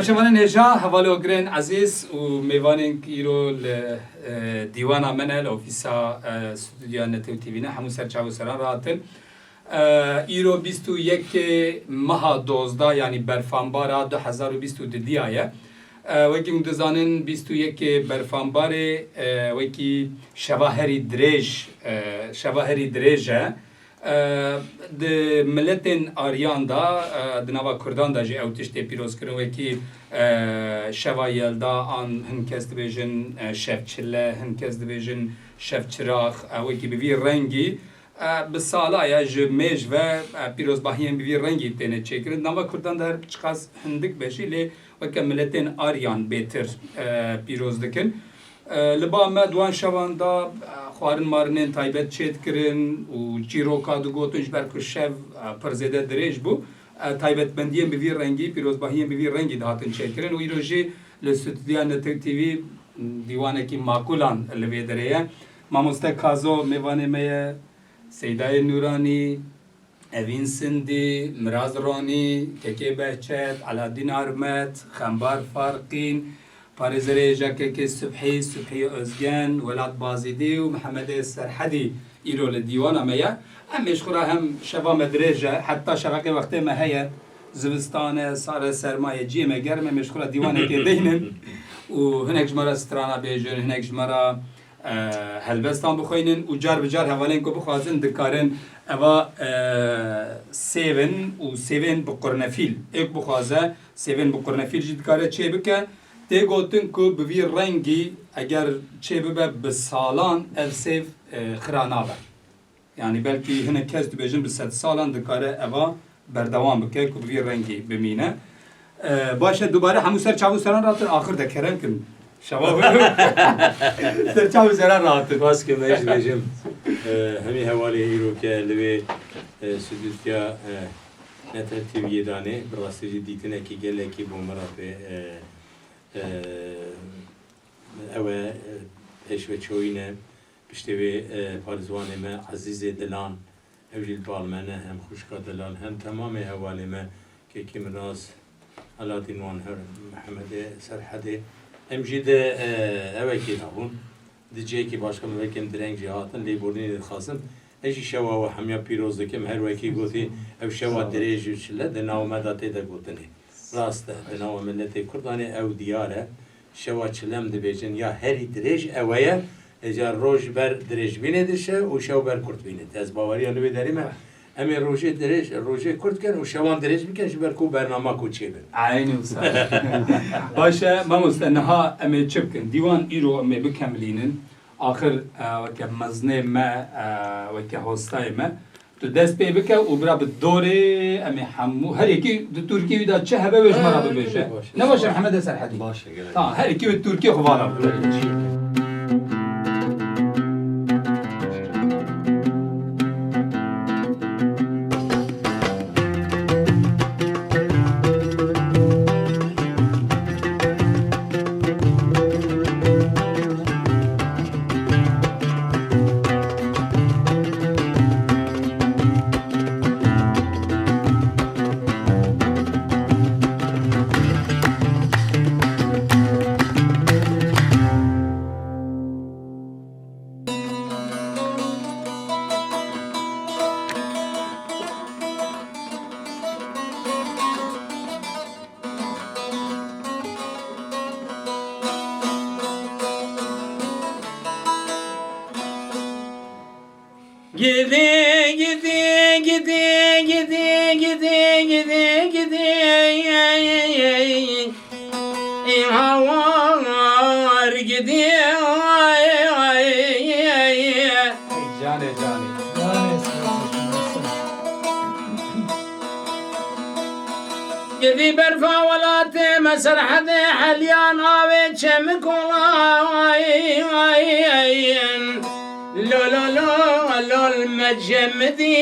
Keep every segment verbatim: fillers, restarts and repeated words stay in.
Mêvanên hêja, hevalê ogirên ezîz û mêvanên ku îro li, e, dîwana me ne, li ofîsa, e, stûdyoya Netew T V ne, hemû ser çav û seran re hatin. E, îro bîst û yekê meha dozdeh, yanî berfanbara du hezar û bîst û dudiya ye. E, wekî hûn dizanin, bîst û yekê berfanbarê, e, wekî şeva herî dirêj, e, şeva herî dirêj e. E, di miletên Aryan de, e, di nava Kurdan de jî ew tiştê pîroz kirin, wekî, e, şeva Yelda an hin kes dibêjin, e, şev çile, hin kes dibêjin şev çirax, e, wekî bi vî rengî, e, bi sala ye ji mêj ve, e, pîrozbahiyên bi vî rengî têne çêkirin. Di nava Kurdan de her çiqas hindik be jî, lê weke miletên Aryan bêtir, e, pîroz dikin. E, li ba me di wan şevan de, e, xwarin marinên taybet çêdikirin û çîroka digotin, ji ber ku şev, e, pir zêde dirêj bû. E, taybetmendiyên bi vî rengî, pîrozbahiyên bi vî rengî dihatin çêkirin û îro jî li stûdyoya Netew T V dîwanekî makulan li vê derê ye. Mamoste Kazo mêvanê me ye, Seydayê Nûranî, Evîn Sindî, Miraz Ronî, Kekê Behçet, Aladîn Armet, Xembar Farqîn, parêzerê hêja Kekê Subhî, Subhî Özgen, Welat Bazîdî û Mihemedê Serhedî îro li dîwana me ye. Em ê ji xwe re hem şeva me dirêj e, heta şeveqê wextê me heye, zivistan e, sar e, serma ye, cihê me germ e, em ê ji xwe re dîwanekê deynin û hinek ji me re strana bêjin, hinek ji me re e, helbestan bixwînin û car bi car hevalên ku bixwazin dikarin eva, e, sêvin û sêvên bi qurnefîl. Êk bixwaze sêvên bi qurnefîl jî dikare çê bike. Tê gotin ku bi vî rengî eger çê bibe bi salan ev sêv, e, xira nabe. Yanî belkî hinek kes dibêjin bi sedsalan dikare eva berdewam bike ku bi vî rengî bimîne. E, baş e, dubare hemû ser çav û seran rahatin, axir de kerem kin. Şeva ser çav û seran rahatin. Baş kim ez dibêjim, e, hemî hevalê îro ke li vê, e, stûdyoya, e, Netew T V'yê danê, bi rastî jî dîtinekî gelekî bo me re pê, e, e, ew e, e, pêşveçoyî ne. Piştê wê, e, parêzwanê me Ezîzê Dilan, ew jî li bal me ne, hem xwişka Dilan, hem temamê hevalê me, Kekê Miraz, Aladîn Wanher, Mihemedê Serhedê. Em jî di, e, ewekê de bûn. Di cihekî başka me wekî em direng jî hatin, lêborînê dixwazim. Ez jî şewa we hemiya pîroz dikim, her wekî gotî, ew şewa dirêj û çile di nav me de tê de gotinê. Rast e, di nava miletê Kurdanê ew diyar e. Şewa çile em dibêjin, ya herî dirêj ew e ye, êca roj ber dirêjbînê dişe û şew ber kurtbînê. Ez baweriya li wê derê me, em ê rojê dirêj, rojê kurt kin û şewan dirêj bikin, ji ber ku bernama ku çêbin. Eynî wisa. Baş e, mamoste, niha em ê çi bikin? Dîwan îro em ê bikemilînin. Axir, e, weke mezinê me, e, weke hostayê me, tu dest pê bike û bira bi dorê em ê hemû, her yekî di Tirkî wî de çi hebe wê ji me re bibêje. Ne baş e, Mihemedê Serhedî? Baş e, gelek. Tamam, her yekî wê Tirkî xwe vala bibêje. Gidê, gidê, gidê, gidê, gidê, gidê, gidê. Ey hawar gidê, ay, ay, ay. Canê, canê. Gidî berfa welatê me Serhedê heliyan avê çemik olayên. Lo, lo, lo, lol me cemidî.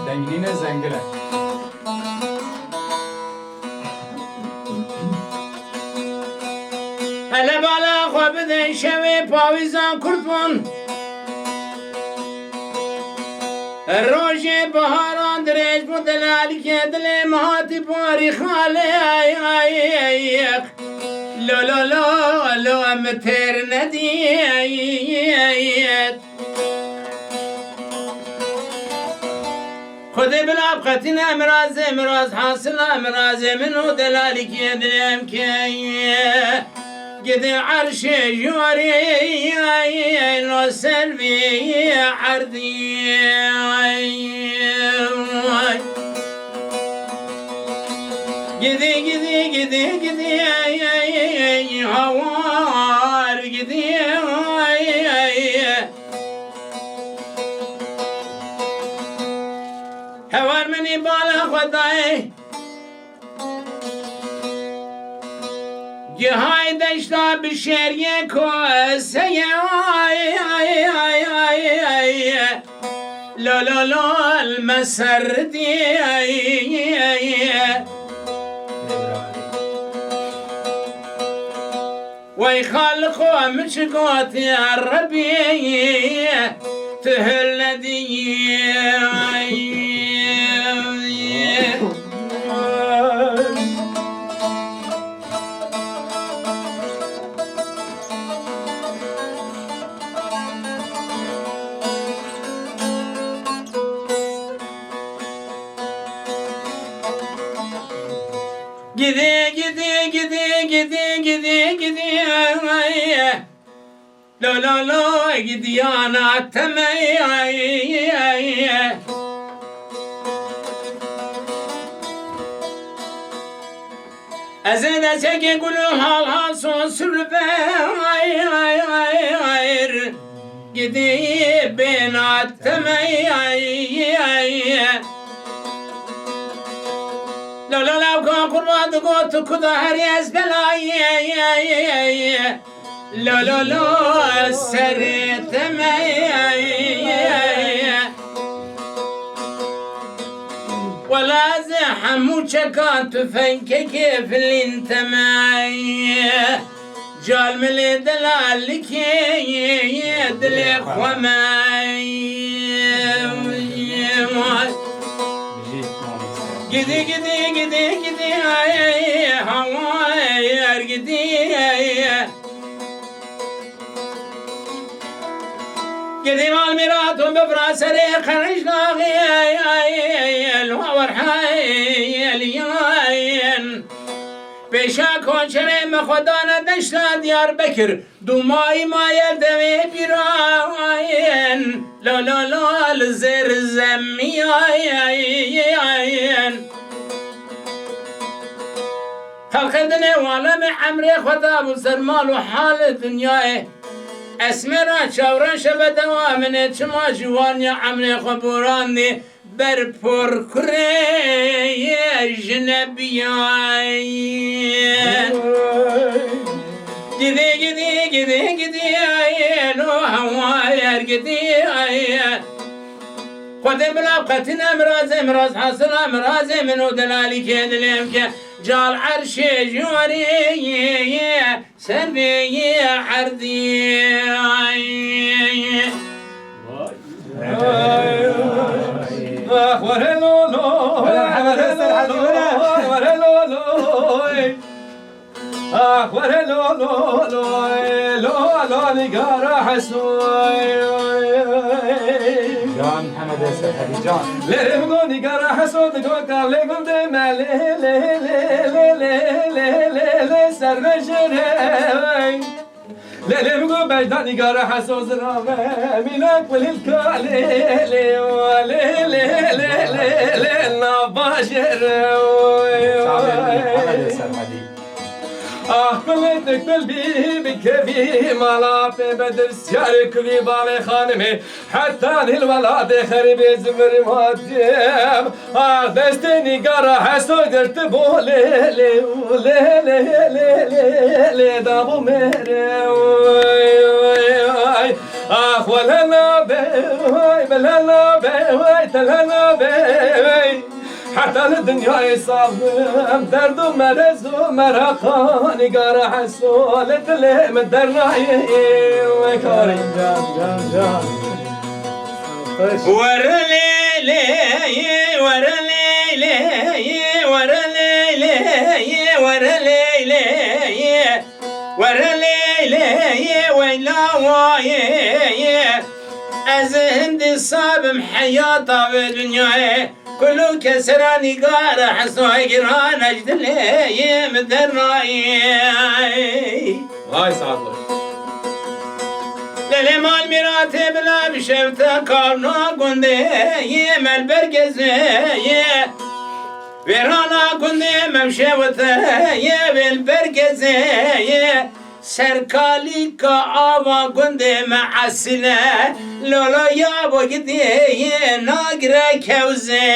Dengnîne zengil e. Hele bala xwe bidin şevê pawîzan kurt bûn. Rojê biharan Rêj bû delalkê dilê min hatî porî xalê. Lo, lo, lo, lo, em têr nedît. Xwedê bila bqetîne mirazê, miraz hasila mirazê min û delalîkiyê dilê em keye. Gidê erşê ji warê no ser vê erdî. Gidê, gidê, gidê, gidê, hawar gidê. Hewar min î bala xwe dayê. Gihay deşta bi şêriyê koseye. Lo, lo, lo, li me ser dî. Wey xalqo, min çi gotî Rebî, tu hil nedî. Gidê, gidê, gidê, gidê, gidê, gidê. Lo, lo, lo, gidiyana temey. Ez ê de çekê gul û hal hal son sürbe. Gidî bêna temey. La la la ka qurban digot kuda her ez belayê. Lo, lo, lo, serê temey. Wela ez hemû çekan tufenkekê filîn temey. Cal milê delalikê dilê xwe mey. Gidî, gidî, gidî, gidî, ay, ay, haway, er gidî, ay, ay. Gidî mal mîrat û bifra serê Qerejdaxê, ay, ay, ay, el hawer hay, el yayn. Pêşa koçerê me xwe dane deşta Diyarbekir. Dûmayî maye devê bîrayen. Lo, lo, lo, li zêr zemî, ay, ay, ay. Xelqê dinê wale me emrê xwe dabû ser mal û halê dinyayê. Esmera çawra şebe dewa min ê çima ji wan ya emrê xwe borandî. Ber porkurê yê jinebiyay. Gidê, gidê, gidê, gidê, ay, lo hewayar gidê, ay. Xwedê bila qetîne mirazê, miraz hasila mirazê min û delalîkê dilê em ke cal erşê ji warê yê. Ser vê yê erdî. Ah, were lo lo, were lo lo, were lo lo. Ah, were lo lo lo, lo lo nigara hesoy. Can Mehmet Serhedî can. Lê go nigara heso digo kavlê gundê me lê lê lê lê lê lê lê lê lê ser vejere. Lê lê go bejda nigara heso zirave mînak wilil ka lê lê lê lê lê lê lê nav bajere. Can Mehmet Serhedî. Ah, kulê te kul bî, bikevî mala pê bedir siyarê kuvî bavê xanimê. Heta nîl welatê xerîbê zivirim hatim. Ah, destê nîgara heso girtibû lê, lê, lê, lê, lê, lê, lê, dabû mêrê. Oy, oy, oy. Ah, wele nabe, oy, bele nabe, oy, tele nabe, oy. Heta li dinyayê sax bim, derd û merez û meraqa nîgara heso li dilê min dernayê. Wekarî. Can, can, can. Were lê Leylê, were Leylê, were Leylê, were Leylê, were Leylê, weyla wayê. Ez hindî sabim heyata ve dinyayê. Kulu kesera nîgara heso giran ez dilê yê mi dernayê. Vay saat baş. Lelê mal mîratê bila bi şevte kavna gundê yê melber gezê yê. Vêrana gundê mevşevte yê vêl bergezê yê. Serkalîka ava gundê me esile, loloya bo gidê yê nagre kewzê.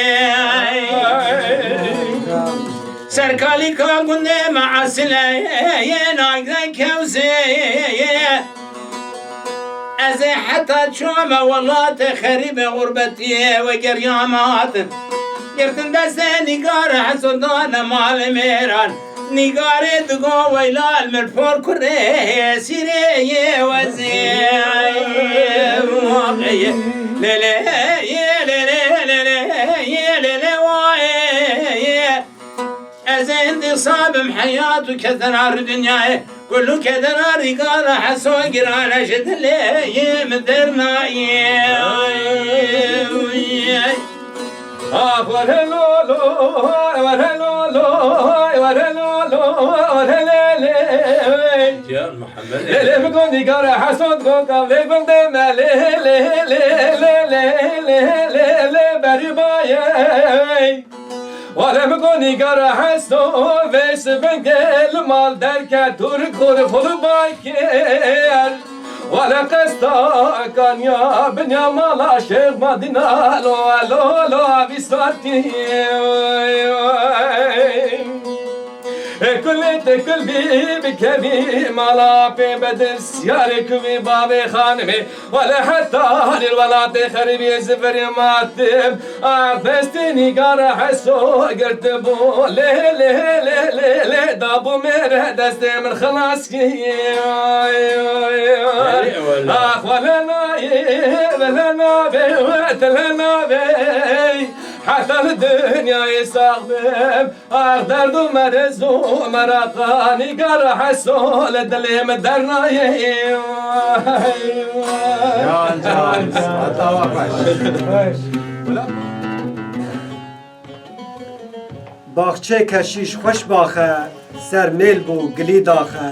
Serkalîka gundê me esile yê nagre kewzê. Ez ê heta çome welatê xerîbê xurbetiyê we geriyam hatin. Girtin destê nîgare heso dane malê mêran. Nîgarê digo weylal min por kurê sîrê yê wezê. Lê lê yê lê lê lê lê yê lê lê wayê yê. Ez ê hindî sabim heyat û kedera rû dinyayê. Kulu kedera rîgara heso girane ji dilê yê min dernayê. Ah, were lo lo, were lo lo, were lo lo, were le le. Cihan Muhammed. Lê lê bi gon nîgara heso gon kavlê gundê me lê lê lê lê lê lê lê lê berî bayê. Wale min got nîgara hesto vês bingê li mal derket û rik xwe li xwe li bay kir. Wale qesta kaniya binya mala Şêx Madîna lo lo lo vî sartî. Kulê te kul bî bikevî mala pê Bedir siyarê kuvî bavê xanimê. Wele heta lê welatê xerîbiyê zivirê matim. Ah, destê nîgara heso girtibû. Lê, lê, lê, lê, lê, dabû mêre destê min xilas kir. Ay, ay, ay. Ah, wele nayê, wele nabê, wele nabê. Heta li dinyayê sax bim. Ax derd û merez û meraqa nîgara heso li dilê min dernayê. Can, can, heta we xweş. Baxçê keşîş xweş bax e, ser mêl bû gilî dax e,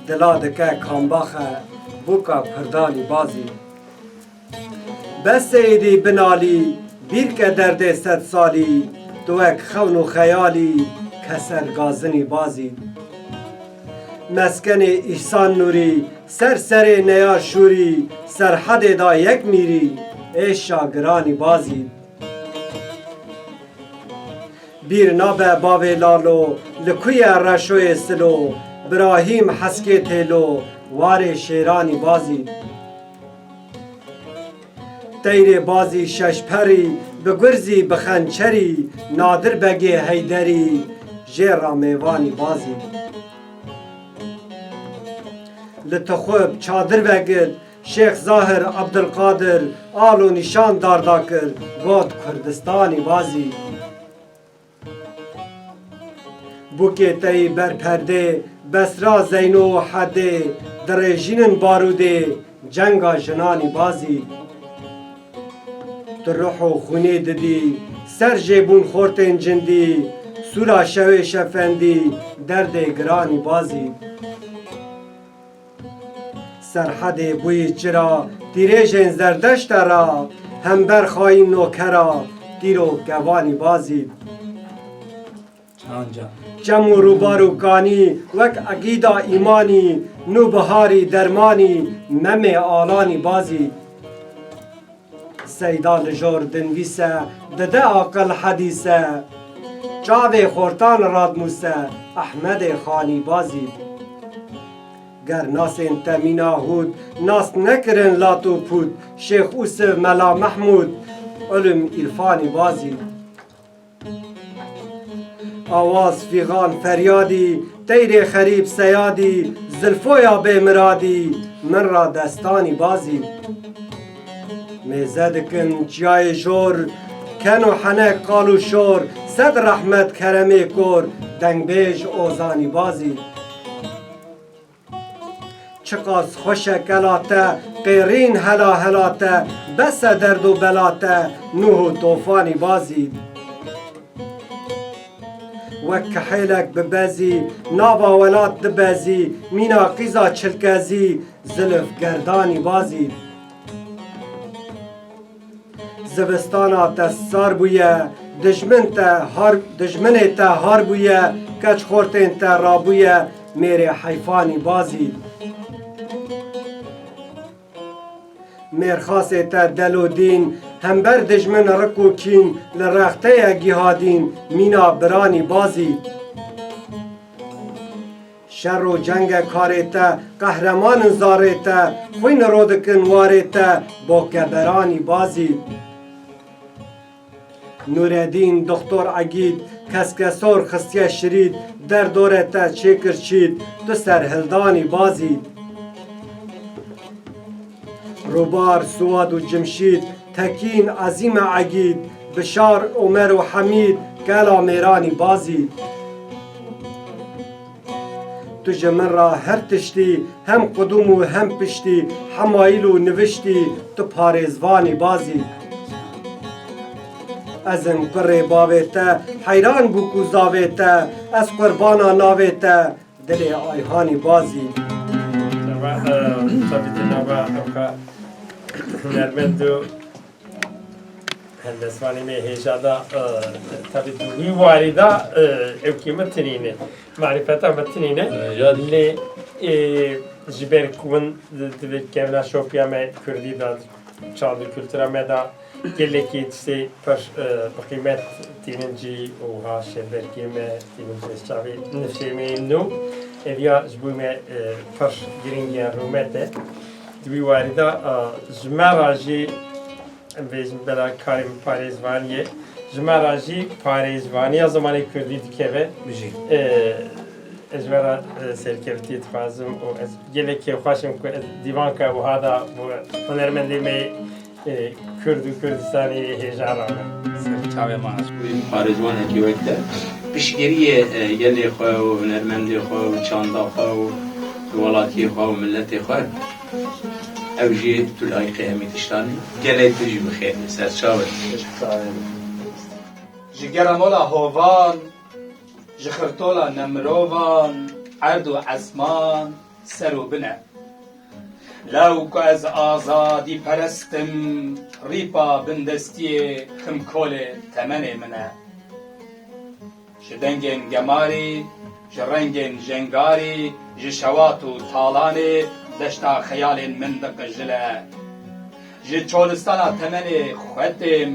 dila dike kambax e, bûka pirdanî bazî. Bes seyîdî binalî, bîr ke derdê sed salî, tu wek xewn û xeyalî, keser gazinî bazî. Meskenê Îhsan Nûrî, ser serê Neyar Şûrî, serhedê da yek mîrî, ê şagiranî bazî. Bîr nabe bavê Lalo, li ku ye reşoyê silo, Birahîm Heskê Têlo, warê şêranî bazî. Teyrê bazî şeşperî, bi gurzî, bi xençerî, Nadir Begê Heyderî, jê ra mêvanî bazî. Li Tixub çadir vegit, Şêx Zahir Abdilqadir al û nîşan darda kir, got Kurdistanî bazî. Bûkê teyî ber perdê, Besra Zeyno û Hedê, dirêjînin barûdê, cenga jinanî bazî. Tu ruh û xwînê didî, ser jê bûn xortên cindî, sûra şewê şefendî, derdê giranî bazî. Serhedê bûyî çira, tîrêjên Zerdeşte ra, hember xayîn nokera, tîro kevanî bazî. Can, can. Çem û rûbar û kanî, wek egîda îmanî, nûbiharî dermanî, Memê Alanî bazî. Seyda li jor dinvîse, dide aqil hedîse. Çavê xortan radmûse, Ehmedê Xanî bazî. Ger nasên te mîna hût, nas nekirin lat û pût, Şêx Ûsiv, Mela Mehmûd, ilim îrfanî bazî. Awaz, fîxan, feryadî, teyrê xerîb seyadî, zilfoya bêmiradî, min ra destanî bazî. Mêze dikin çiyayê jor, Keno henek qal û şor, sed rehmet keremê kor, dengbêj ozanî bazî. Çiqas xweş e kela te, qêrîn hela hela te, bes e derd û bela te, Nuh û tofanî bazî. Wek kihêlek bi bezî, nava welat dibezî, mîna qîza çilkezî, zilif gerdanî bazî. Zivistana te sar bûye, dijmin te har, dijminê te har bûye, keç xortên te rabûye, mêrê heyfanî bazî. Mêrxasê te del û dîn, hember dijmin rik û kîn, li rex te ye gîhadîn, mîna biranî bazî. Şer û ceng e karê te, qehreman in zarê te, xwîn rodikin warê te, bokeberanî bazî. Nûredîn, Doktor Egîd, keskesor xistiye şirîd, derdore te çêkir çîd, tu serhildanî bazî. Rûbar, Siwad û Cimşîd, Tekîn, Ezîme Egîd, Bişar, Omer û Hemîd, kela mêranî bazî. Tu ji min re her tiştî, hem qudûm û hem piştî, hemayîl û niviştî, tu parêzvanî bazî. Ez im kurê bavê te, heyran bû ku zavê te, ez qurbana navê te, dilê Ayhanî bazî. Nava, e, tabii ki nava evka hunermend û Helbestvanê me hêja da, e, tabi di wî warî da, e, ewkî min tinîne. Marîfeta min tinîne. E, ya. Lê, e, ji ber ku min di, di vê kevna şopiya me kurdî da, çand û kultura me da gelekî tiştê pir, e, bi qîmet tînin cî û ha şêrberkê me tînin cî çavê nifşê me yên nû. Ev ya ji bo me, e, pir girîng e, rûmet e. Di wî warî da, e, ji me ra jî Em bêjin bela karê min parêzvaniyê. Ji me re jî parêzvaniya zimanê kurdî dikeve. Bijî. Ee, ez ji we re, e, serkevtiyê dixwazim û ez gelek kêfxweş im ku ez dîvanka wiha da bo hunermendê me, e, Kurd û Kurdistanê hêja rame. Ser çavê me. Parêzvanekî wek te piştgiriyê, e, gelê xwe û hunermendê xwe û çanda xwe û welatiyê xwe û miletê xwe. Ew jî tu layîqê hemî tiştan î. Gelê tu jî bi xêr be. Ser çav e. Ji geramola hovan, ji xirtola nemirovan, erd û esman, ser û bin e. Lew ku ez azadîperest im, rîpa bindestiyê ximkolê temenê min e. Ji dengên gemarî, ji rengên jengarî, ji şewat û talanê deşta xeyalên min diqijile. Ji çolistana temenê xwe têm,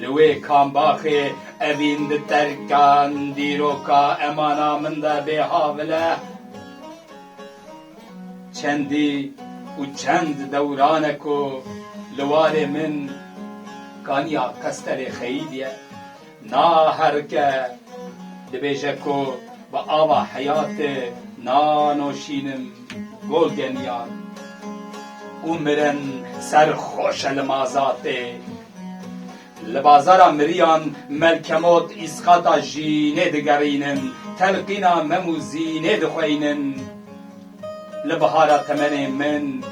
li wê kambaxê evîn di terkan dîroka emana min de bê havile. Çendî û çend dewran e ku li warê min kaniya qestelê xeyîdiye. Naherike, dibêje ku bi ava heyatê nanoşînim gol geniyan û mirin serxweş e li mazatê. Li bazara miriyan melkemot îsqata jînê digerînin, telqîna mem û zînê dixweynin. Li bihara temenê min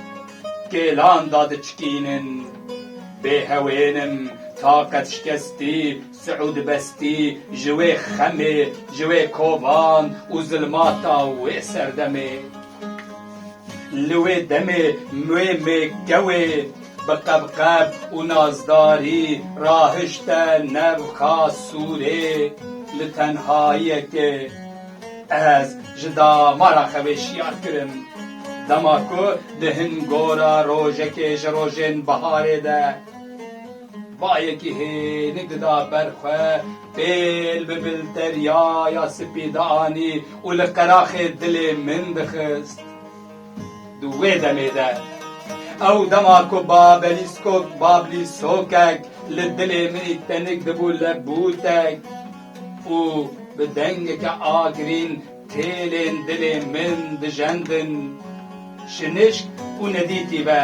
kêlan dadiçikînin. Bêhewên im, taqetşikestî, siûdbestî ji wê xemê, ji wê kovan û zilmata wê serdemê. Li wê demê wê mêkewê bi qebqeb û nazdarî rahişte nevxa sûrê li tenhayiyekê. Ez ji damara xewê şiyar kirim. Dema ku di hin gora rojekê ji rojên biharê de bayekî hênik dida ber xwe, pêl bi bil teryaya spî dianî û li qeraxê dilê min dixist. Di wê demê de ew dema ku babelîskok, bablîsokek li dilê min î tenik dibû lebûtek û bi dengeke agirîn têlên dilê min dijendin. Şinişk û nedîtî ve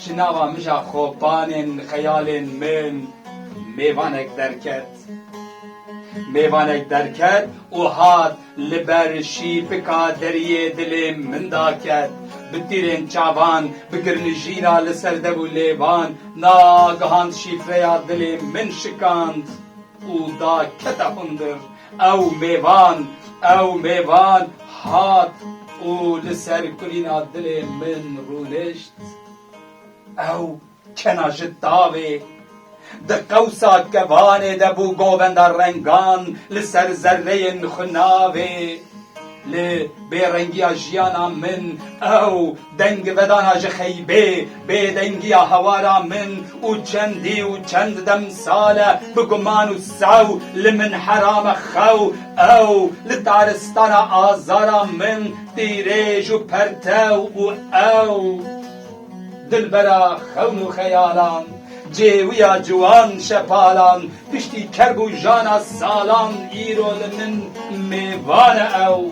ji nava mija xopanên xeyalên min Mêvanek derket. Mêvanek derket û hat li ber şîpika deriyê dilê min daket. Bi tîrên çavan, bi girnijîna li ser dev û lêvan, nagihand şîfreya dilê min şikand û dakete hundir. Ew mêvan, ew mêvan hat û li ser kulîna dilê min rûnişt. Ew kena ji tavê. Di qewsa kevanê de bû govenda rengan li ser zerreyên xwe navê. Li bêrengiya jiyana min ew dengvedana ji xeybê, bêdengiya hewara min û çendî û çend demsal e bi guman û sew li min herame xew. Ew li taristana azara min tîrêj û pertew û ew. Dilbera xewn û xeyalan, cêwiya ciwan şepalan, piştî kerb û jana salan îro li min mêvan e ew.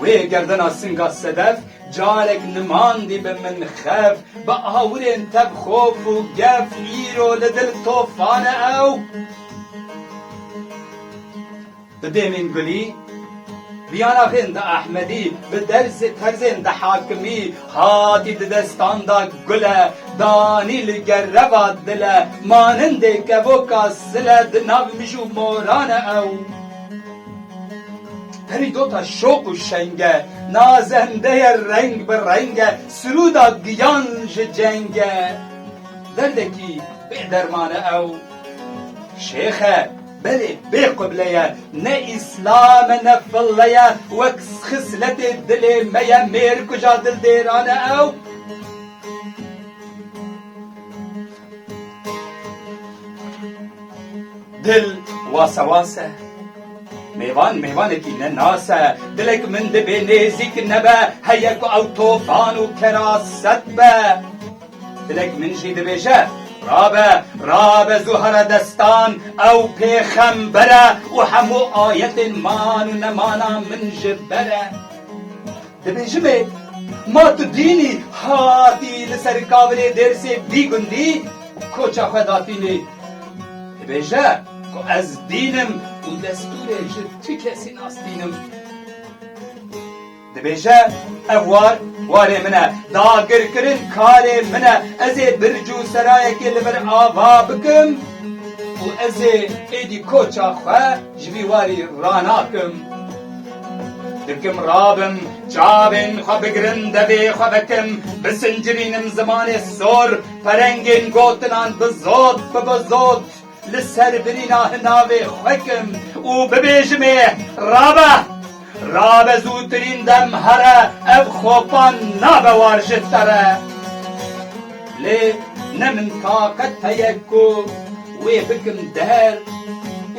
Wê gerdena singa sedef, carek nimandî bi min xef, bi awirên tev xof û gef, îro li dil tofan e ew. Bi dêmên gulî, bi yanaxên di Ehmedî, bi derzê terzên di Hakimî, hatî di destan de gul e, danî li gereva dil e, manindê kevoka sil e, di nav mij û moran e ew. Perîdota şoq û şeng e, nazendeye reng bi reng e, sirûda giyan ji ceng e. Derdekî bê derman e ew. Şêx e, belê bê qible ye, ne îslam e ne fille ye, wek xisletê dilê me ye, mêrkuja dildêran e ew. Dil wase wase. Mêvan mêvanekî ne nas e. Dilek min dibê nêzîk nebe, heye ku ew tofan û keraset be. Dilek min jî dibêje, rabe, rabe zû here destan, ew pêxember e û hemû ayetên man û nemana min ji ber e. Dibêjimê, ma tu dînî hatî li ser kavilê dêrsê vî gundî koça xwe datînî. Dibêje ku ez dîn im û destûrê ji tu kesî nas tînim. Dibêje, ev war, warê min e, dagirkirin karê min e, ez ê birc û serayekê li vir ava bikim û ez ê êdî koça xwe ji vî warî ranakim. Dikim rabim, çavên xwe bigirim, devê xwe vekim, bisincirînim zimanê sor, perengên gotinan bi zot, bi bi zot, li ser birîna hinavê xwe kim û bibêjimê, rabe, rabe zûtirîn dem here, ev xopan nabe war ji te re. Lê ne min taqet heye ku wê bikim der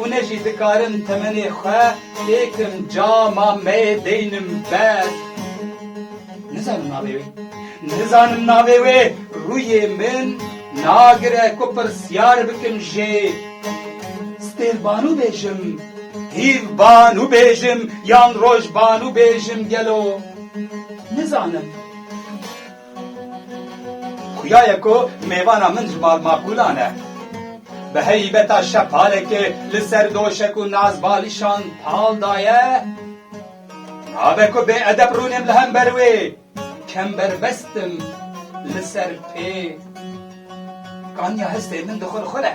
û ne jî dikarim temenê xwe têkim cama me deynim ber. Nizanim navê wê. Nizanim navê wê. Rûyê min nagire ku pirsyar bikim jê. Stêrbanû bêjim, hîvbanû bêjim yan rojbanû bêjim gelo? Nizanim. Xuya ye ku mêvana min ji malmaqûlan e. Bi heybeta şepalekê li ser doşek û nazbalîşan pal daye. Nabe ku bêedeb rûnim li hember wê, kemberbest im li ser pê. Kaniya hestê min dixulxule.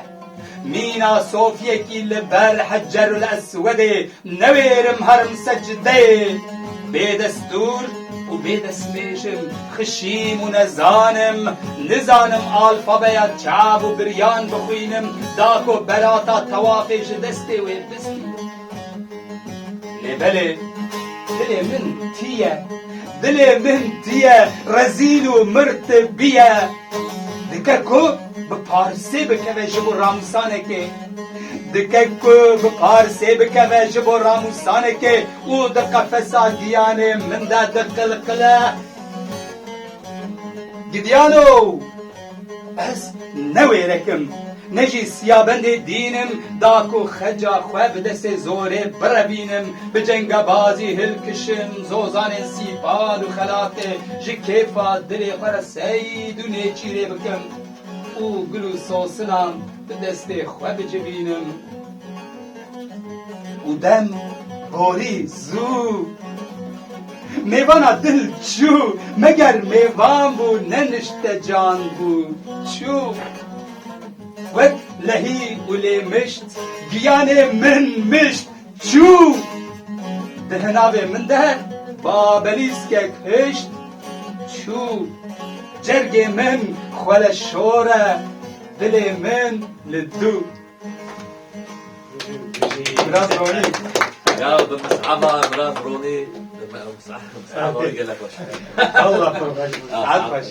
Mîna sofiyekî li ber Hecerul Eswedê newêrim herim secdeyê. Bê destûr û bê destmêj im, xişîm û nezan im, nizanim alfabeya çav û biryan bixwînim, da ku berata tewafê ji destê wê bistînim. Lê belê, dilê min tî ye, dilê min tî ye, rezîl û mirtibiye. Dike ku bi parsê bikeve ji bo ramûsanekê. Dike ku bi parsê bikeve ji bo ramûsanekê û di qefesa giyanê min de diqilqile. Gidiyano! Ez ne wêrek im, ne jî siyabendê dîn im, da ku xeca xwe bi destê zorê birevînim, bi cengabazî hilkişim, zozanên sîpal û xelatê ji kêfa dilê xwe re seyd û nêçîrê bikim. û gul û sosinan bi destê xwe bicivînim. Û dem borî zû. Mêvana dil çû, meger mêvan bû, ne niştecan bû, çû. Wek lehî û lêmişt, giyanê min mişt, çû. Di hinavê min de babelîskek hişt, çû. Cergê min xwele şor e, dilê min li dû. Biraz Ronî. Ya, bi mis'aba, biraz Ronî, bi me-, mis'a-, mis'aba wî gelek xweş. Allah xweş. Ya, saet xweş.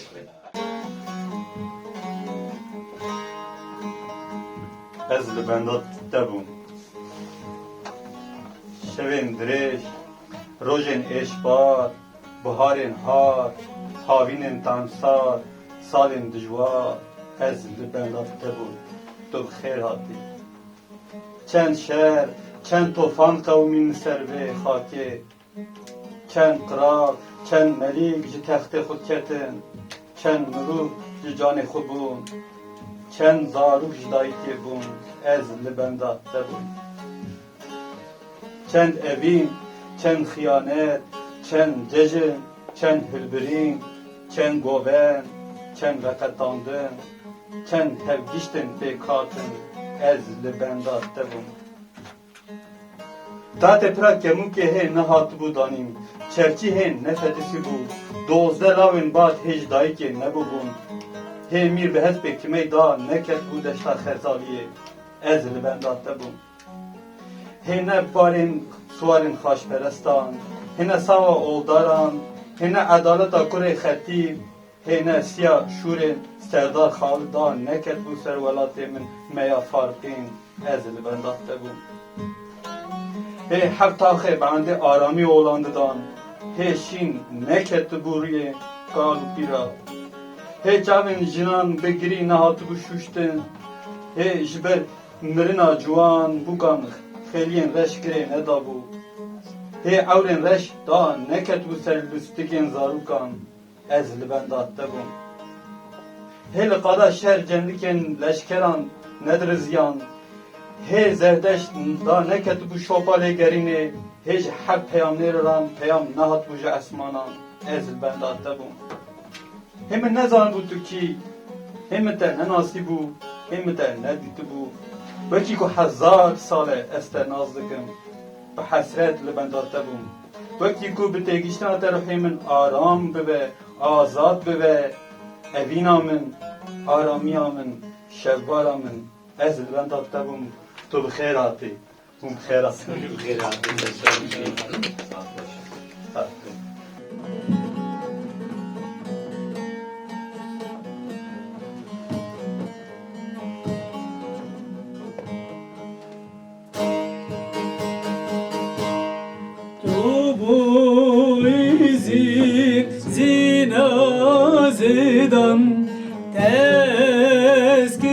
Ez li benda te bûm. Şevên dirêj, rojên êşbar, biharên har, havînên temsar, salên dijwar, ez li benda te bûm. Tu bi xêr hatî. Çend şer, çend tofan qewimîn li ser vê xakê. Çend qral, çend melîk ji textê xwe ketin, çend mirov ji canê xwe bûn, çend zarok ji dayikê bûn, ez li benda te bûm. Çend evîn, çend xiyanet, çend cejn, çend hilbirîn, çend govend, çend veqetandin, çend hevgiştin pêk hatin, ez li benda te bûm. Tatê pira kemûkê hê nehatibû danîn, çerçî hê nefetisîbû, dozdeh lawên bad hê ji dayikê nebûbûn. Hê mîr bi hespê kimey da neketibû deşta Xerzaliyê, ez li benda te bûm. Hê ne barên siwarên xaçperestan, hê ne sawa oldaran, hê ne edaleta kurê xetîb, hê ne siya şûrên Serdar Xalid da neketibû ser welatê min, me ya Farqîn, ez li benda te bûm. Hê heft taxê bi endê aramî olan didan, hê şîn neketibû rûyê kal û pîra. Hê çavên jinan bi girî nehatibû şûştin, hê ji ber mirina ciwan bûkan xêliyên reş girê nedabû. Hê ewrên reş da neketibû ser lûstikên zarokan, ez li benda te bûm. Hê li qada şer cendikên leşkeran nediriziyan, hê Zerdeşt da neketibû şopa lêgerînê, hê ji heft peyamnêran peyam nehatibû ji esmanan, ez li benda te bûm. Hê min nezanibû tu kî, hê min te nenasîbû, hê min te nedîtibû. Wekî ku hezar sal e ez te nas dikim, bi hesret li benda te bûm. Wekî ku bi têgiştina te ruhê min aram bibe, azad bibe, evîna min, aramiya min, şevbara min, ez li benda te bûm, tu bi xêr hatî. Hûn bi xêr hatin. Bi xêr hatin. Tu bûyî zî zîna zêdan, tezkirî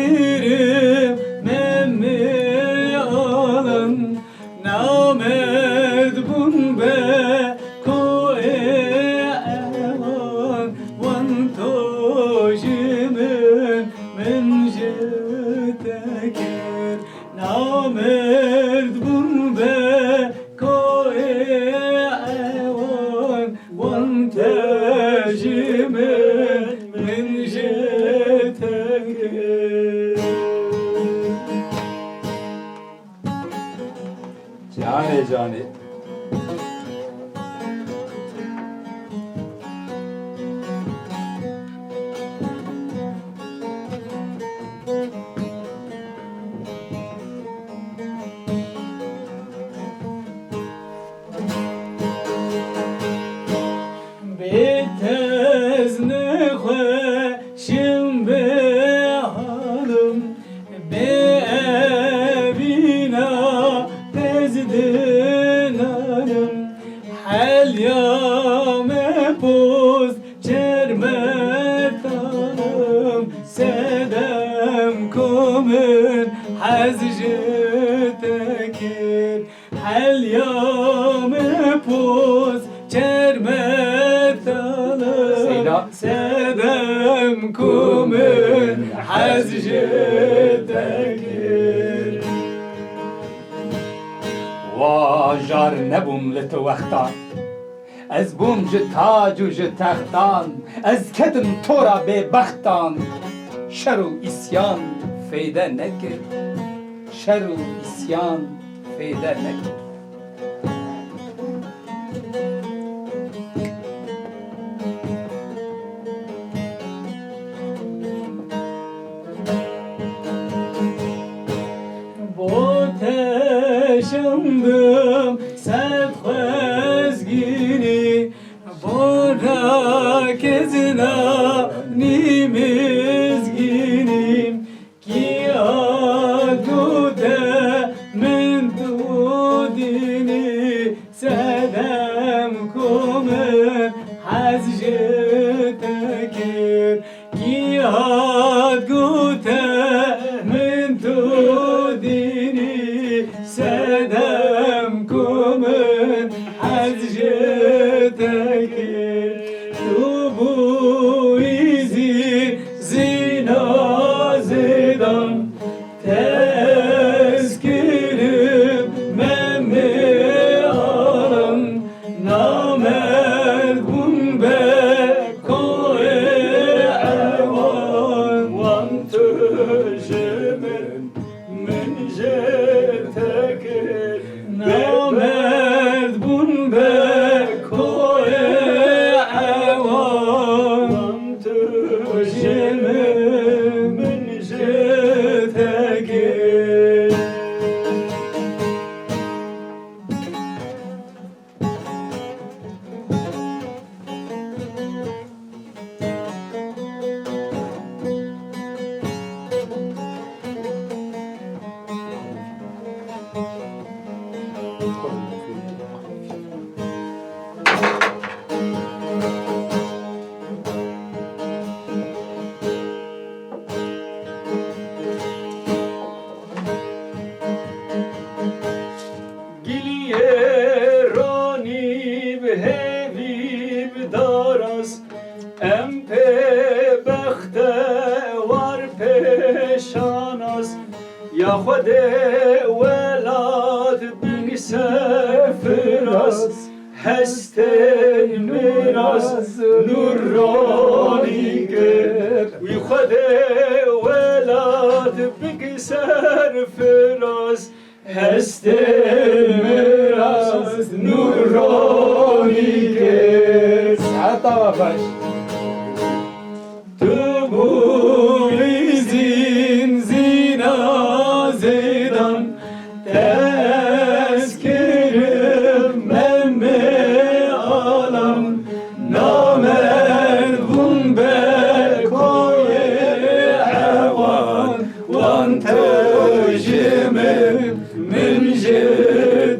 memê alan, namerd bûn be koê ewan, wan to ji min, min ji te kir. Namerd bûn be koê ewan, wan te ji min, min ji te kir. Canê canê. Bê tez nexweşim bê halim, bê evîna tez dinanim. Heliya me poz çerme talim, sedem ku min hez ji te kir. Heliya me poz çerme talim, Seyda. Sedem Ku min hez ji te kir. Wajar nebûm li tu wextan. Ez bûm ji tac û ji textan. Ez ketim tora bêbextan. Şer û îsyan feyde nekir. Şer û îsyan feyde nekir. Bo te şandim sed xwezgînî, bo rakezina nî mizgînî. Kî hat gote min tu dînî, sedem ku min hez ji te kir. Kî hat gote min tu dînî, sedem ku min hez ji te kir. Tu bûyî zî zîna zêdan. Tezkirim Memê Alan, namerd bûn be koyê ewan. Wan tu ji min, min ji te kir. Namerd bûn be koyê ewan. Tu ji min, min ji te kir. Giliyê ronî bi hêvî bi daras, em pê bextewar pê şanas. Ya Xwedê welat bik serfiraz, hestên miraz nûr ronî kir. Wî Xwedê welat bik serfiraz, hestê miraz nûr ronî kir. Seheta we xweş. Tu bûyî zîn zîna zêdan, tezkirim Memê Alan, namerd bûn be koyê ewan. Wan tu ji min, min ji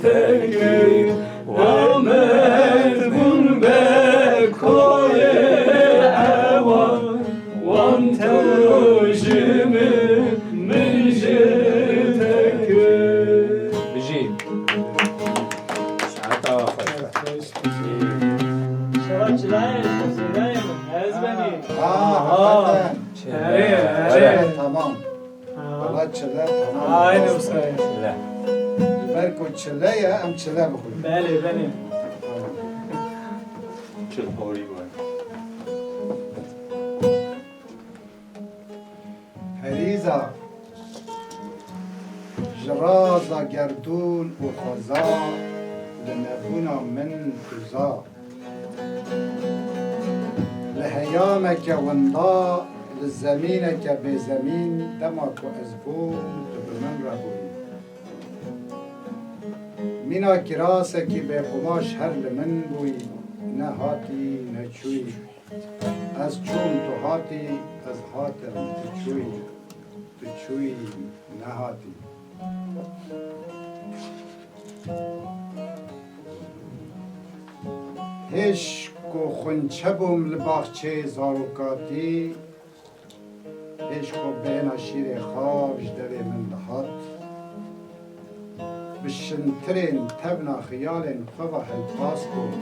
te kir. Namerd bûn be koyê ewan. Wan tu ji min, min ji te kir. Bijî. Saeta xweş. Şeva çilayê, çilayê min. Ez benî. Ha, ha. Hakikaten. Erê, erê. Tamam. Ha. Valla çile tamam. Aynı bu sayı. Çile. Ber ku çile ye, em çile bixwin. Belê, belê. Tamam. Çil porî var. Perîza, ji raza gerdûn û xweza, li nebûna min tu za. Li heyameke winda, li zemîneke bêzemîn, dema ku ez bûm, tu bi min re bûyî. Mîna kirasekî bêqumaş her li min bûyî, ne hatî, ne çûyî. Ez çûm, tu hatî, ez hatim, tu çûyî, tu çûyî, nehatî. Hêj ku xwinçe bûm li baxçeyê zarokatî, hêj ku bêhna şîrê xav ji devê min dihat, bi şintirên tevna xiyalên xwe ve helpas bûm.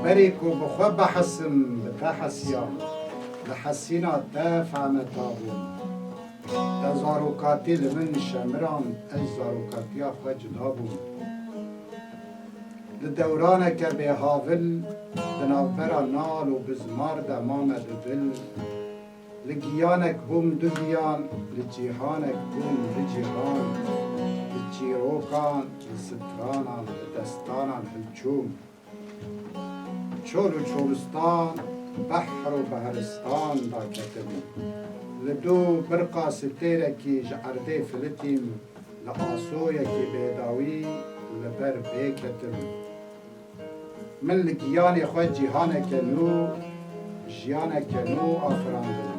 Berî ku bi xwe bihesim, bi te hesiyam. Li hesîna te fehmeta bûm. Te zarokatî li min şemirand, ez zarokatiya xwe cuda bûm. Li dewraneke bêhavil, di navbera nal û bizmar de mame bi vil. Li giyanek bûm du giyan, li cîhanek bûm du cîhan, li çîrokan, li stranan, li destanan hilçûm. Çol û çolistan, behr û behristan daketim. Li dû birqa stêrekî ji erdê filitîm, li asoyekî bêdawî li ber bê ketim. Min li giyanê xwe cîhaneke nû, jiyaneke nû afirandin.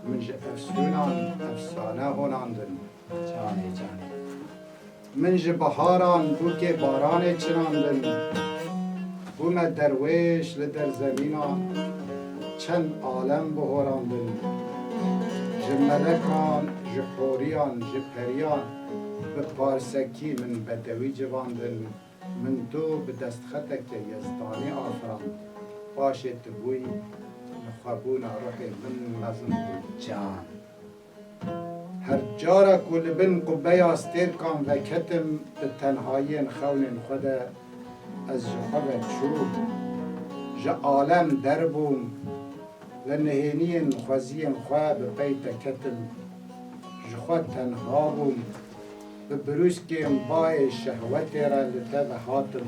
Min ji efsûnan efsane honandin. Canê, canê. Min ji biharan bûkê baranê çinandin. Bûme derwêş li derzemînan, çend alem bihorandin. Ji melekan, ji horiyan, ji periyan bi parsekî min bedewî civandin. Min tu bi destxeteke yezdanî afirand. Paşê tu bûyî, li xwebûna ruhê min mezin bû. Can. Her cara ku li bin qubbeya stêrkan veketim, di tenhayiyên xewnên xwe de ez ji xwe ve çûm. Ji alem derbûm. Li nihêniyên xweziyên xwe bi pey te ketim. Ji xwe tenha bûm. Bi birûskên bayê şehwetê re li te ve hatim.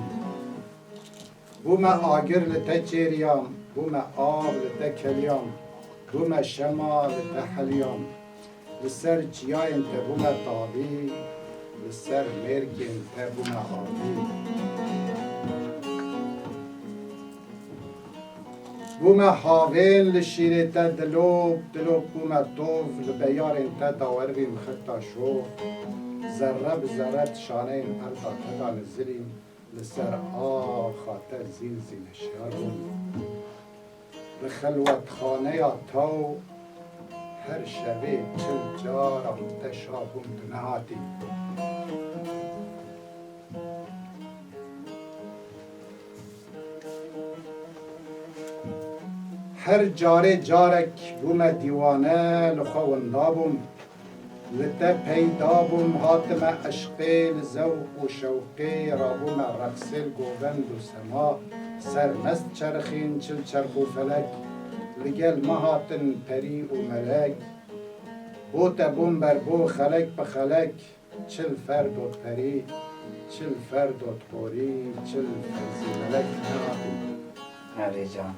Bûme agir li te çêriyam, bûme av li te keliyam, bûme şema li te heliyam. Li ser çiyayên te bûme tavî, li ser mêrkên te bûme avî. Bûme havên li şîrê te dilop, dilop bûme tov, li beyarên te dawerivîm xeta şov. Zerre bi zerre di şaneyên erda te de nizilîm, li ser axa te zîn zîn hişyar bûm. Li xelwetxaneya taw her şevê çil caran te şa bûm tu nehatî. Her carê carek bûme dîwane, li xwe winda bûm. Li te peyda bûm, hatime eşqê, li zewq û şewqê rabûme reqsê li govend û sema. Sermest çerxîn çil çerx û felek, li gel me hatin perî û melek. Bo te bûm berbo xelek bi xelek, çil ferdot perî, çil ferdot horî, çil ferzî melek nehatî. Erê can.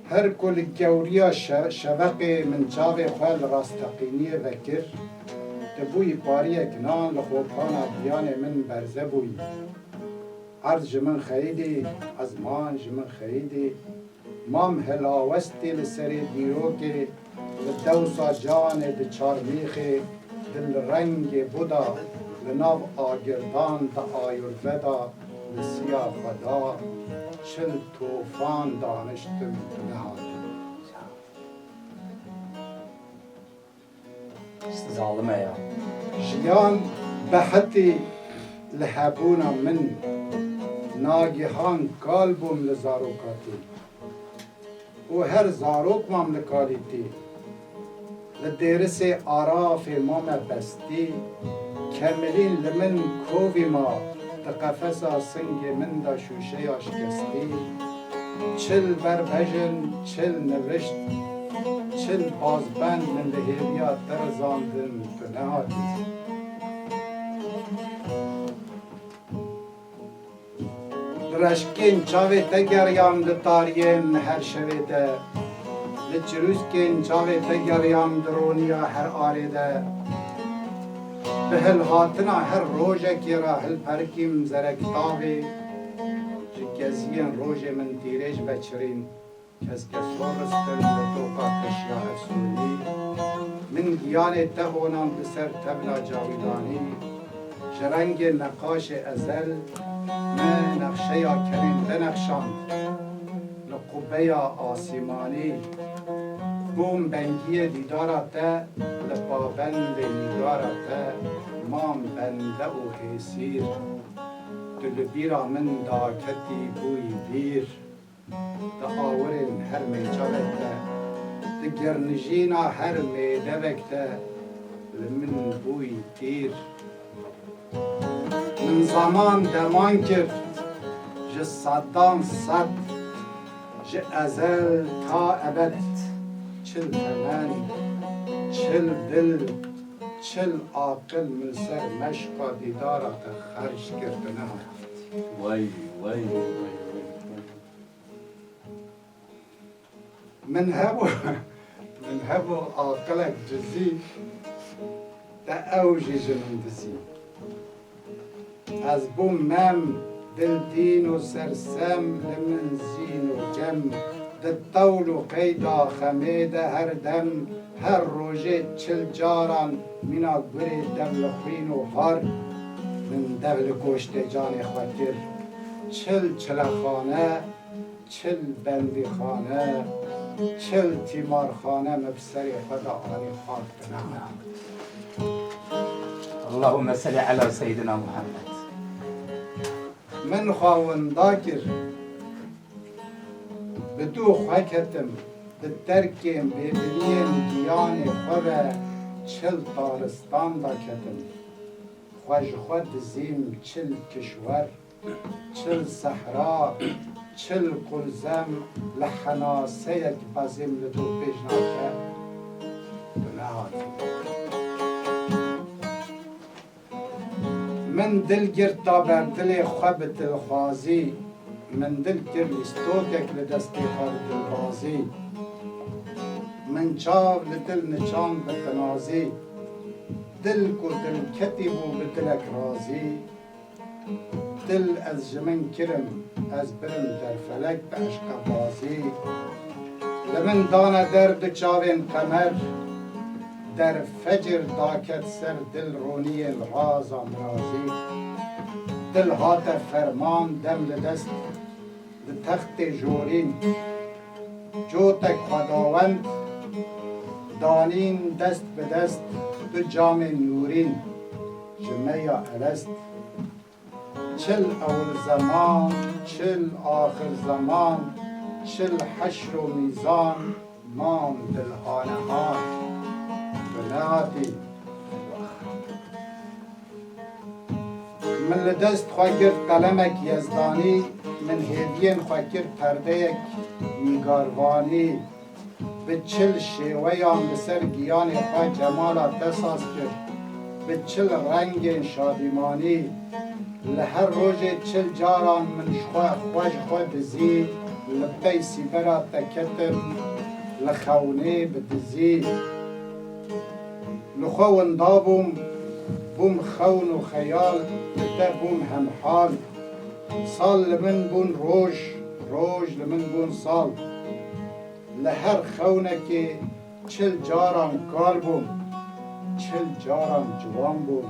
Her ku li gewriya şe-, şeveqê min çavê xwe li rasteqîniyê vekir, tu bûyî pariyek nan li xopana diyanê min berze bûyî. Erd ji min xeyidî, ezman ji min xeyidî, mam hilawestî li serê dîrokê, li dewsa canê di çarmîxê, di li rengê Buda, li nav agirdan di ayurveda, li siya xwe da, çil tofan daniştim tu nehatî. Zalim e ya. Jiyan behetî li hebûna min, nagihan kal bûm li zarokatî. Û her zarok mam li kalîtî. Li dêrisê arafê mame bestî, kemilîn li min kovî ma, di qefesa singê min de şûşeya şikestî. Çil berbejin, çil nivişt, çil bazbend min li hêviya te rizandin, tu nehatî. Li reşkên çavê te geriyam di tariyên her şevê de. Li çirûskên çavê te geriyam di roniya her arê de. Bi hilhatina her rojekê re hilperikîm zerektavê. Ji keziyên rojê min tîrêj veçirîn. Keske sor ristin li toka keşiya efsûnî. Min giyanê te honan li ser tevna cawîdanî. Ji rengên neqaşê ezel me nexşeya kerên te nexşand. Li qubbeya asîmanî bûm bengiyê dîdara te, li pabendê nîgara te mam bende û hêsîr. Tu li bîra min daketî bûyî bîr. Di awirên her mêçavek de, di girnijîna her mêdevek de li min bûyî tîr. Min zeman deman kir ji sedan sed, ji ezel ta ebed, çil temen, çil dil, çil aqil min li ser meşqa dîdara te xerc kir, tu nehat. Wey, wey, wey, wey. Min hebû, min hebû aqilek cizî, te ew jî ji min dizî. Ez bûm mem, dildîn û sersem, li min zîn û cem, di tewl û qeyda xemê de her dem, her rojê çil caran mîna gurê dev li xwîn û har, min dev li goştê canê xwe kir. Çil çilexane, çil bendîxane, çil tîmarxane min bi serê xwe de anî xak, tu nehat. Allahümme salli ala Seyyidina Muhammed. Min xwe winda kir, bi dû xwe ketim, bi terkên bêbiriyên giyanê xwe ve çil taristan de ketim. Xwe ji xwe dizîm çil kişwer, çil sehra, çil qulzem, li henaseyek bezîm li dû pêj nake, tu nehatî. Min dil girt da ber dilê xwe bi dilxwazî, min dil kir lîstokek li destê xwe bi dilbazî. Min çav li dil niçand bi tinazî, dil ku dilketî bû bi dilek razî. Dil ez ji min kirim, ez birim derfelek bi eşqebazî. Li min dane der du çavên qemer, der fecir daket ser dil roniyên raza mirazî. Dil hate ferman dem li dest, di textê jorîn. Cotek xwedawend danîn dest bi dest du camên nûrîn ji me ya elest. Çil ewil zeman, çil axir zeman, çil heşr û mîzan, man dil hanehan. Tu nehatî. Min li dest xwe girt qelemek yezdanî, min hêviyên xwe kir perdeyek nîgarvanî. Bi çil şêweyan li ser giyanê xwe cemala te saz kir, bi çil rengên şadîmanî. Li her rojê çil caran min ji xwe, xwe ji xwe dizî, li pey sîbera te ketim, li xewnê bi dizî. Li xwe winda bûm, bûm xewn û xeyal, li te bûm hemhal. Sal li min bûn roj, roj li min bûn sal. Li her xewnekê çil caran kal bûm, çil caran ciwan bûm,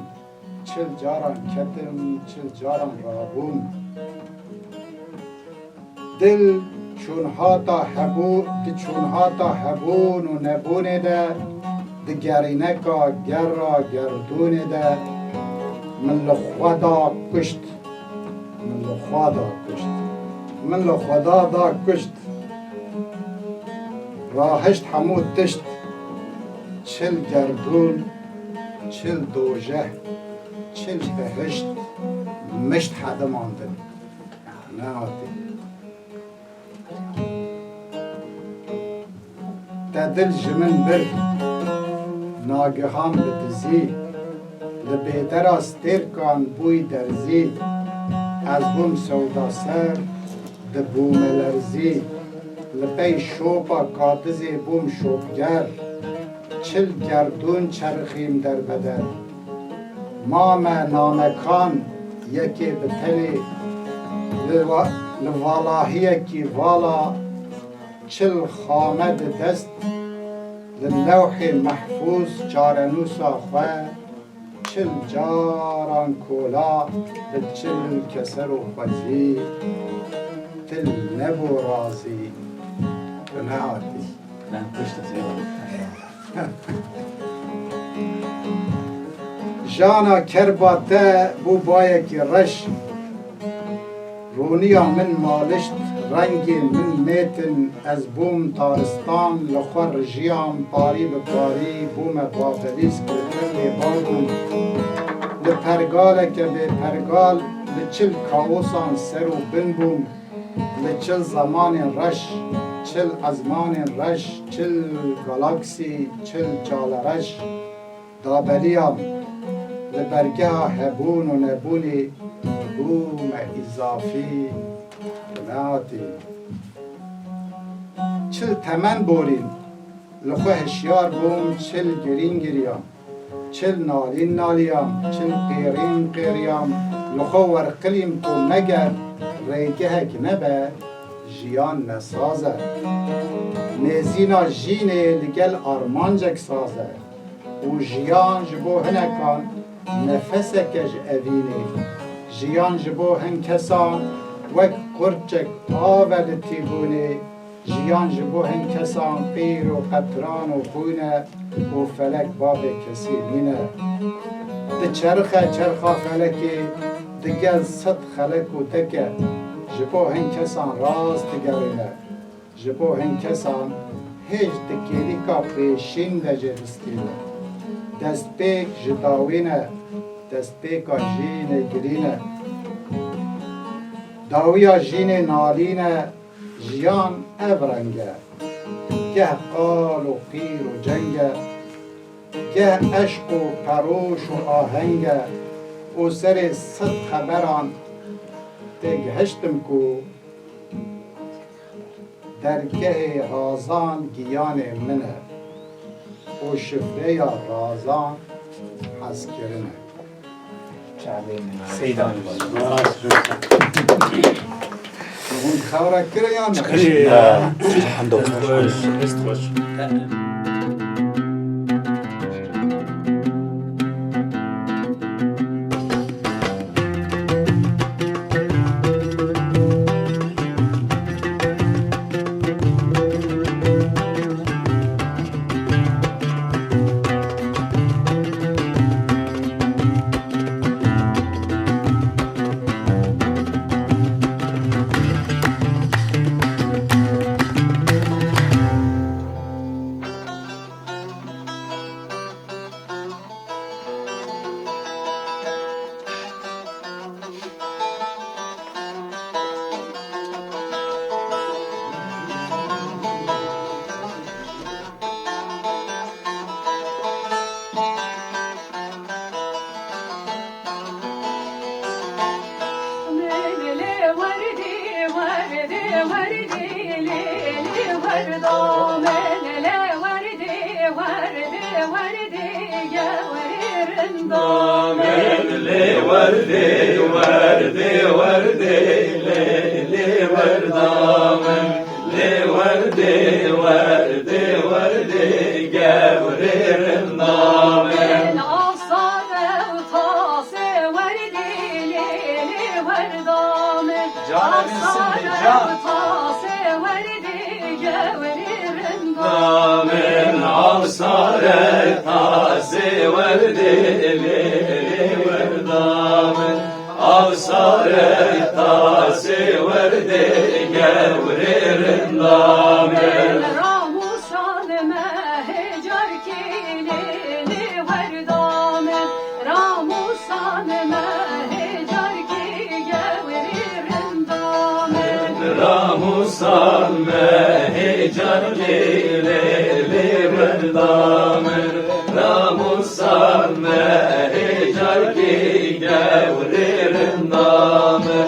çil caran ketim, çil caran rabûm. Dil çûnhata hebû-, di çûnhata hebûn û nebûnê de, di gerîneka gerra gerdûnê de min li xwe da kuşt. Min li xwe da kuşt. Min li Xweda da kuşt. Rahişt hemû tişt. Çil gerdûn, çil dojeh, çil behişt, mişt hedimandin. Nehatî. Te dil ji min bir, nagihan bi dizî, li bêdera stêrkan bûy derzî, ez bûm sewdaser, dibûme lerzî, li pey şopa kadizê bûm şopger, çil gerdûn çerixîm derbeder. Mame namekan yekê bi tenê, li wa-, li valahiyekî vala, çil xame di dest, li lewhê mehfûz çarenûsa xwe, çil caran kola, bi çil keser û xwezî, dil nebû razî, tu nehatî. Ben kuştum seni. Jana kerba te bû bayekî reş. Rûniya min malişt, Rengê min mêtin, ez bûm taristan, li xwe rijiyam, parî bi parî bûme babelîsk, li tevlê babûm. Li pergaleke bêpergal, li çil kaosan ser û bin bûm, li çil zemanên reş, çil ezmanên reş, çil galaksî, çil çalereş. Dabeliyam, li bergeha hebûn û nebûnê bûme îzafî, nehatî. Çil temen borîn, li xwe hişyar bûm, çil girîn giriyam, çil nalîn naliyam, çil qêrîn qêriyam, li xwe werqilîm ku meger rêgehek nebe, jiyan nesaz e. Mêzîna jînê li gel armancek saz e. Û jiyan ji bo hinekan nefeseke ji evînê. Jiyan ji bo hin kesan wek qurçek av e li tîbûnê. Jiyan ji bo hin kesan qîr û qetran û xwîn e û felek bavê kesî nîne. Diçerxe çerxa felekê digel sed xelek û teke. Ji bo hin kesan rast digerîne. Ji bo hin kesan hêj di kêlîka pêşîn de jê distîne. Destpêk ji dawî ne, destpêka jînê girîn e. Dawiya jînê nalîn e, jiyan ev reng e. Geh qal û qîr û ceng e, geh eşq û peroş û aheng e û serê sed xeberan têgihiştim ku Dergehê razan giyanê min e û şifreya razan hezkirin e. Çavê min. Seyda. Hûn xewra kire yan ne? Hemdo. Damên lê werdê, werdê, werdê, lê, lê wer damên. Lê werdê, werdê, werdê, gewrê rind damên. Asare û tasê werdê, lê, lê wer damên. Canê min Asare Sindî, can. Û tasê werdê, gewrê rind damên. Damên, asare, tasê werdê, lê, lê wer damên. Avsare tasê werdê gewrê rind damên. Ramûsan mehê carkê lê lê wer damên. Ramûsan mehê carkê gewrê rind damên. Ramûsan mehê carkê lê lê wer damên. Ramûsan mehê carkê gewrê rind damên.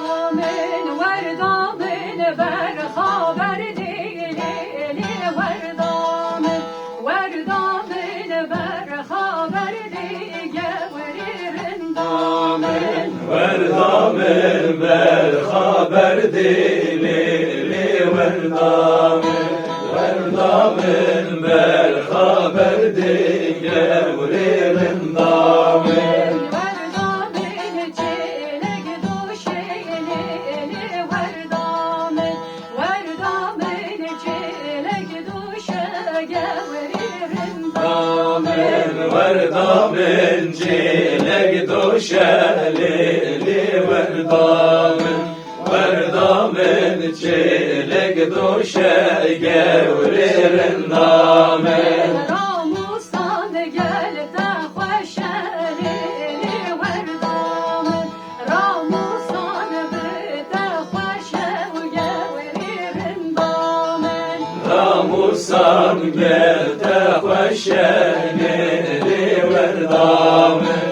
Damên, wer damên, berxa berdê, lê, lê wer damên, wer damên, berxa berdê, gewrê rind damên. Wer damên, berxa berdê, lê, lê wer damên, wer damên, berxa berdê, gewrê Şelê lê werda min, werda min çêlek doşe gewrê rinda min. Ramûsan gel te xweş e lê lê werda min. Ramûsan bi te xweş e û gewrê rinda min. Ramûsan gel te xweş e lê lê werda min.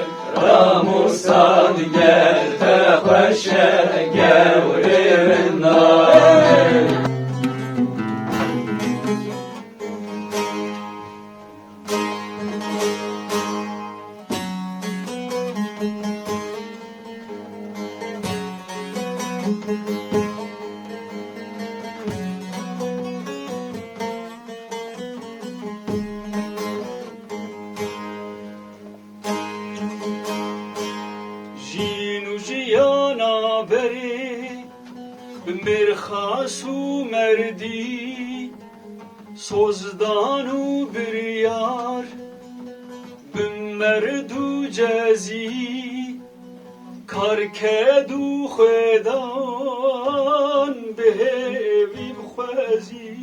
Ramûsan gel te xweş e gewrê rinda min. Jîn û jiyana berê bi mêrxas û merdî, sozdan û biryar, bi merd û cezî, karked û xwedan bi hêvî bi xwezî.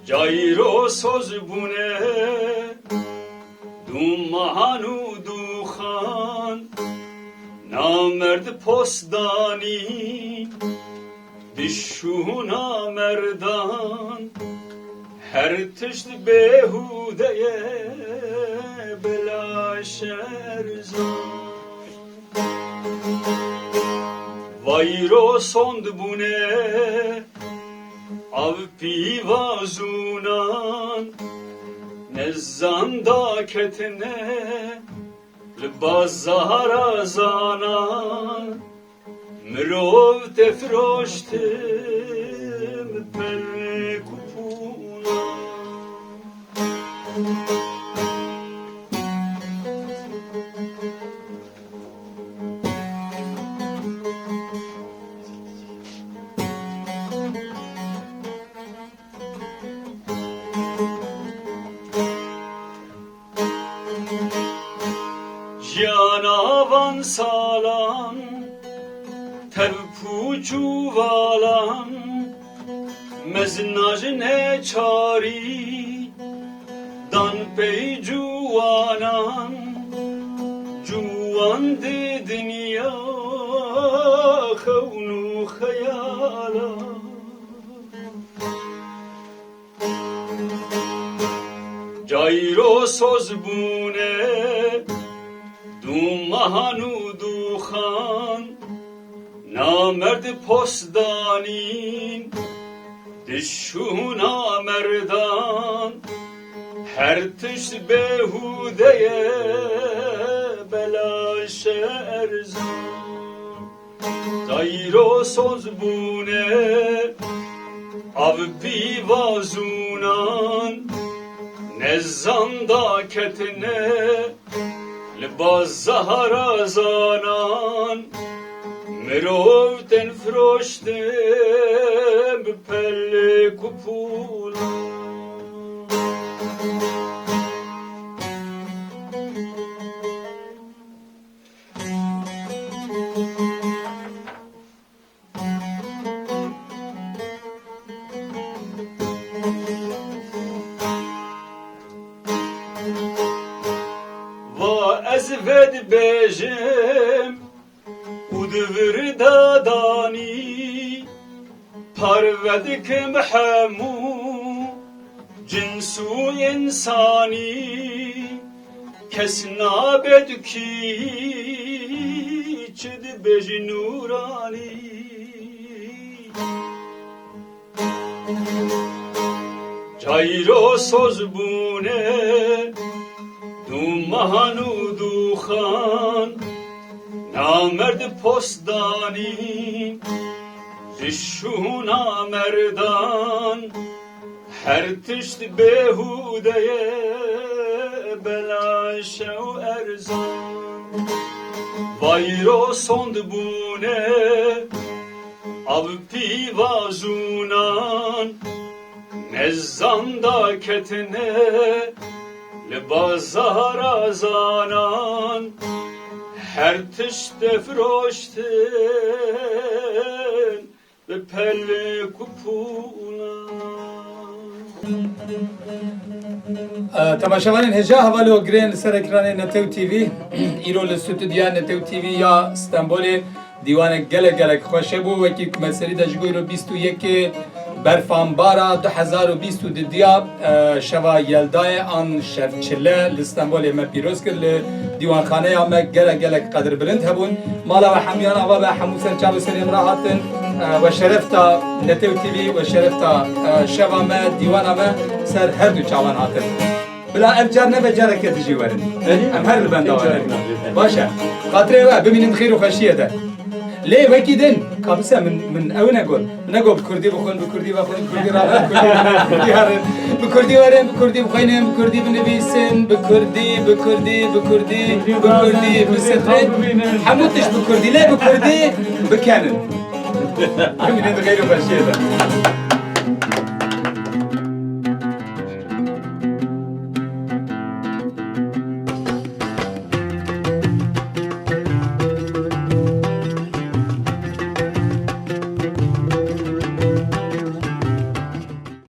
Cayro soz bûne, dûmahan û dûxan, namerd post danî, di şûna merdan, her tişt bêhûde ye, belaş erzan. Vayro sond bûne, av pîva zûnan, nezan daketine li bazara zanan. Mirov tê firoştin bi pelek û pûlan. Jiyana van salan, tev pûç û valan, mezna ji neçarî, dan pey ciwanan, ciwan di dinya xewn û xeyalan. Cayro soz bûne, dûmahan û dûxan, namerd post danîn, di şûna merdan, her tişt bêhûde ye, belaş erzan. Tayro soz bûne, av pîva zûnan, nezan daketine, li bazara zanan, mirov tên firoştin bi pelek û pûlan. Va ez vedibêjim û di vir de danî, parve dikim hemû cins û însanî, kes nabe dukî çi dibêjî nûranî. Cayro soz bûne, dûmahan û dûxan, namerd post danîn, di şûna merdan, her tişt bêhûde ye, belaş e û erzan. Vayro sond bûne, av pîva zûnan, nezan daketine, Bazara zanan her tişt defiroştin bi pelê kupûna. E, temaşevanên hêja, hevalê we girên li ser ekranê Netew T V. Îro li stûdyoya Netew T V ya Stenbolê dîwanek gelek gelek xweş hebû. Wekî ku me serî de ji bo îro bîst û yekê Berfanbara du hezar û bîst û didiya, e, şeva Yeldayê an şev çile li Stenbolê me pîroz kir. Li dîwanxaneya me gelek gelek qedirbilind hebûn. Mala we hemûyan ava be, hemû ser çav û serê min re hatin. E, we şeref da Netew T V, we şeref da, e, şeva me, dîwana me ser her du çavan hatin. Bila ev car nebe careke dijî werin. Em her li benda we ne. Baş e. Xatirê we bimînin di xêr û xweşiyê de. Lê wekî din, kabise min, min ew negot. Negot bi kurdî bixwin, bi kurdî vexwin, bi kurdî rabin, bi kurdî herin. Bi kurdî werin, bi kurdî bixwînin, bi kurdî binivîsin, bi kurdî, bi kurdî, bi kurdî, bi kurdî bisitin. Hemû tişt bi kurdî, lê bi kurdî bikenin. Bimînin di xêr û xweşiyê de.